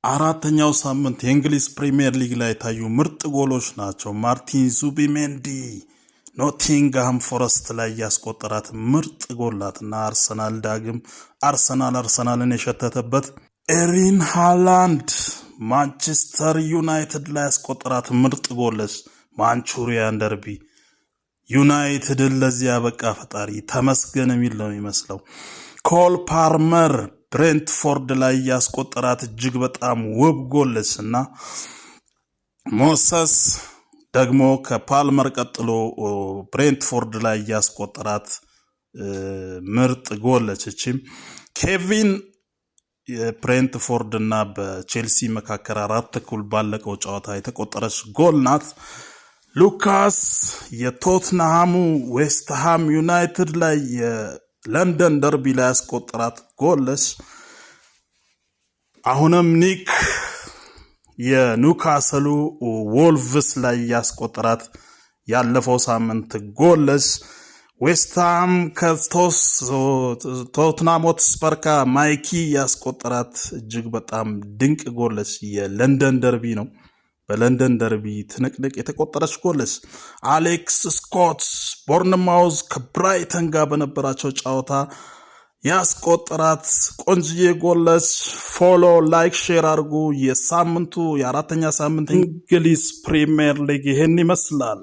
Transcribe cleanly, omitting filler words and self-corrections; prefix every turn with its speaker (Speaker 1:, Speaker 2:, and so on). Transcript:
Speaker 1: አራተኛው ሳምንት የእንግሊዝ ፕሪምየር ሊግ ላይ የታዩ ምርጥ ጎሎች ናቸው። ማርቲን ዙቢሜንዲ ኖቲንግሃም ፎረስት ላይ ያስቆጠራት ምርጥ ጎል ናትና አርሰናል ዳግም አርሰናል አርሰናልን የሸተተበት፣ ኤርሊንግ ሃላንድ ማንቸስተር ዩናይትድ ላይ ያስቆጠራት ምርጥ ጎል ነች። Mancunian derby ዩናይትድን ለዚህ ያበቃ ፈጣሪ ተመስገን የሚል ነው የሚመስለው። ኮል ፓልመር ብሬንትፎርድ ላይ ያስቆጠራት እጅግ በጣም ውብ ጎል ነች እና ሞሰስ ደግሞ ከፓልመር ቀጥሎ ብሬንትፎርድ ላይ ያስቆጠራት ምርጥ ጎል ነች። እቺም ኬቪን የብሬንትፎርድ እና በቼልሲ መካከል 4 እኩል ባለቀው ጨዋታ የተቆጠረች ጎል ናት። ሉካስ የቶትንሃሙ ዌስትሃም ዩናይትድ ላይ የለንደን ደርቢ ላይ ያስቆጠራት ጎል ነች። አሁንም ኒክ የኒውካስሉ ወልቭስ ላይ ያስቆጠራት ያለፈው ሳምንት ጎል ነች። ዌስትሃም ከቶትናም ሆትስፐር ማይኪ ያስቆጠራት እጅግ በጣም ድንቅ ጎል ነች። የለንደን ደርቢ ነው። በለንደን ደርቢ ትንቅንቅ የተቆጠረች ጎል ነች። አሌክስ ስኮት ቦርንማውዝ ከብራይተን ጋር በነበራቸው ጨዋታ ያስቆጠራት ቆንጅዬ ጎል ነች። Follow፣ like፣ share አድርጉ። የሳምንቱ የአራተኛ ሳምንት እንግሊዝ ፕሪሚየር ሊግ ይህን ይመስላል።